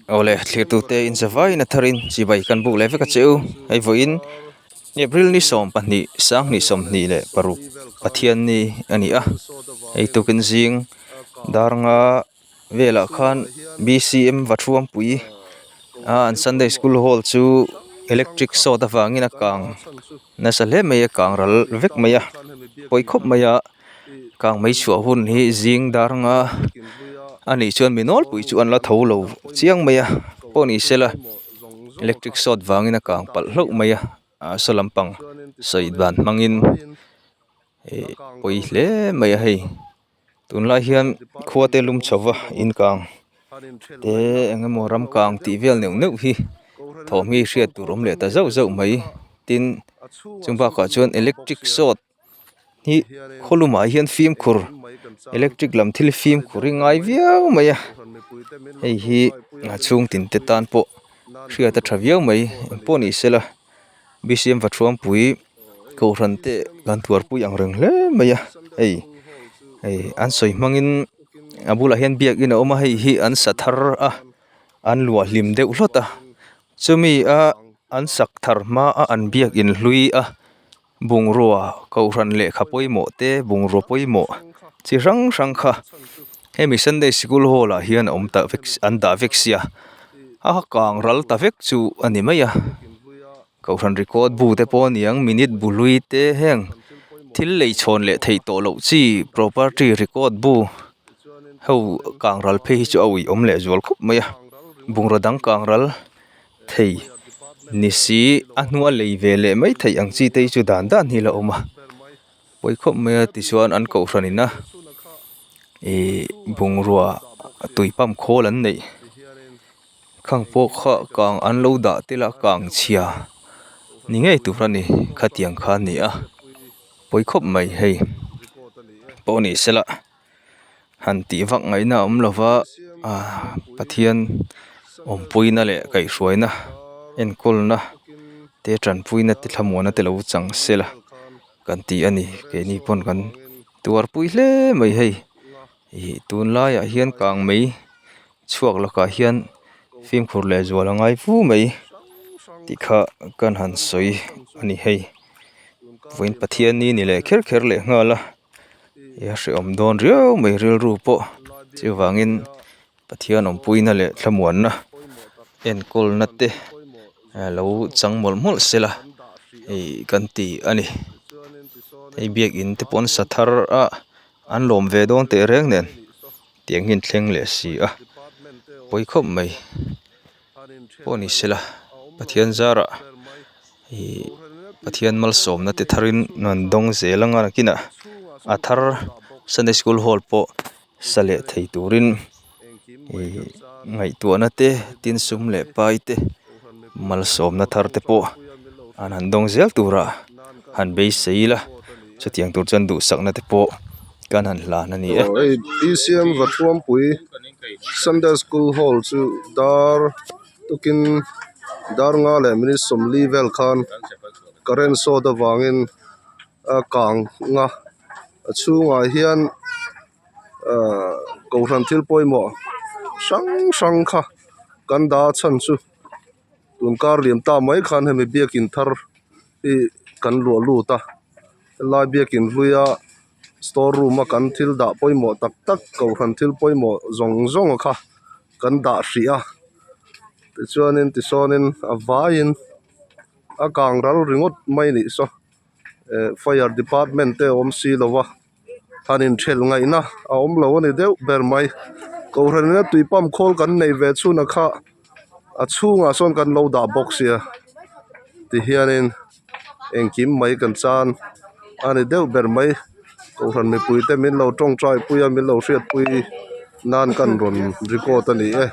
Awle thlirtute in zavaiin a tharin chibai kan buk leh vek a che u. Hei vawiin April ni 12 sanghnih 26 Pathianni a ni a. Hei tukin zing dar nga velah khan BCM Vathuampui a an Sunday School Hall chu electric short avangin a kang nasa hle mai a kang ral vek mai a pawi khawp mai a kang mai chhuah hun hi zing dar nga a nih chuan mi nawlpui chu an la tho lo chiang mai a pawh ni sela electric short vangin a kang palh hlauh mai a ah saw lampang sawi dan hmangin ih pawi hle mai a hei. Tunlai hian khua te lum chho va inkang te eng emaw ram kang tih vel neuh neuh hi thawm hi hriat tur awm leh ta zauh zauh mai tin chung bakah chuan electric short hi khaw lumah hian fimkhur electric lam thil fimkhur hi ngai viau mai a hei hi a chhung tin te tan pawh hriat a tha viau mai engpawh ni sela. BCM Vathuampui kohhran te kan tuarpui ang reng hle mai a hei hei an sawi hmangin a bulah hian biakin a awm a hei hi an sa thar a an luah hlim deuh hlawt a chumi a an sak thar hma a an biakin hlui a bungrua kohhran lehkha pawimawh te bungrua pawimawh chi hrang hrang kha hemi sunday sikul hall ah hian a awm ta vek an dah vek sia a kang ral ta vek chu a ni mai a kohhran record bu te pawh a niang minute bu hlui te heng thil lei chhawn leh theih tawh loh chi property record bu ho kang ral phei hi chu a ui awm leh zual khawp mai a bungraw dang kang ral thei ni si a hnua lei ve leh mai theih ang chi te hi chu dan dan hi la awm a pawi khawp mai a tichuan an kohhran in a ihh bungrua tui pump khawl an neih khang pawh kha kang an lo dah tel a kang chhia ni ngei tur a ni khatiang kha a ni a pawi khawp mai hei pawh ni sela han tih vak ngaihna a awm lo va ah Pathian awmpuina leh kaihhruaina enkawlna te tanpuina te thlamuana te lo chang sela kan ti a ni keini pawn kan tuarpui hle mai hei ih tunlaiah hian kang mai chhuak lakah hian fimkhur leh zual a ngai fu mai tih kha kan han sawi a ni hei vawiin Pathian ni ni leh kher kher leh nghal a. Ih a hrehawm dawn riau mai rilru pawh chuvangin Pathian awmpuina leh thlamuanna enkawlna te lo chang mawlh mawlh sela hei kan ti a ni hei biakin te pawh an sa thar a an lawm ve dawn teh reng nen tiang hi an thleng leh si a pawi khawp mai. Pawh ni sela Pathian zarah ihh Pathian malsawmna te tharin an dawng zel anga nakinah a thar Sunday school hall pawh sa leh thei turin ihh ngaihtuahna te tin sum leh pai te malsawmna thar te pawh an han dawng zel turah han beisei ila chutiang tur chuan duhsakna te pawh kan han hlan a ni e. Sunday school hall chu dar tukin dar nga leh minute sawmli vel khan current short avangin a kang a a chhungah hian ahh kohhran thil pawimawh hrang hrang kha kan dah a chhan chu tun kar liam ta mai khan hemi biakin thar hi kan luah lut a helai biakin hluia. Store room a kan thil dah pawimawh tak tak kohhran thil pawimawh zawng zawng kha kan dah hrih a tichuanin tisawn a vaiin a kang ral ringawt mai a nih saw eh fire department te a awm si lo a han inthelh ngaihna a awm lo a ni deuh ber mai kohhran ina tui pump khawl kan neih ve chhun a kha a chhungah sawn kan lo dah bawk sia tihianin. Engkim mai kan chan a ni deuh ber mai kohhran mipui te min lo tawngtai pui a min lo hriatpui nan kan rawn record a ni e.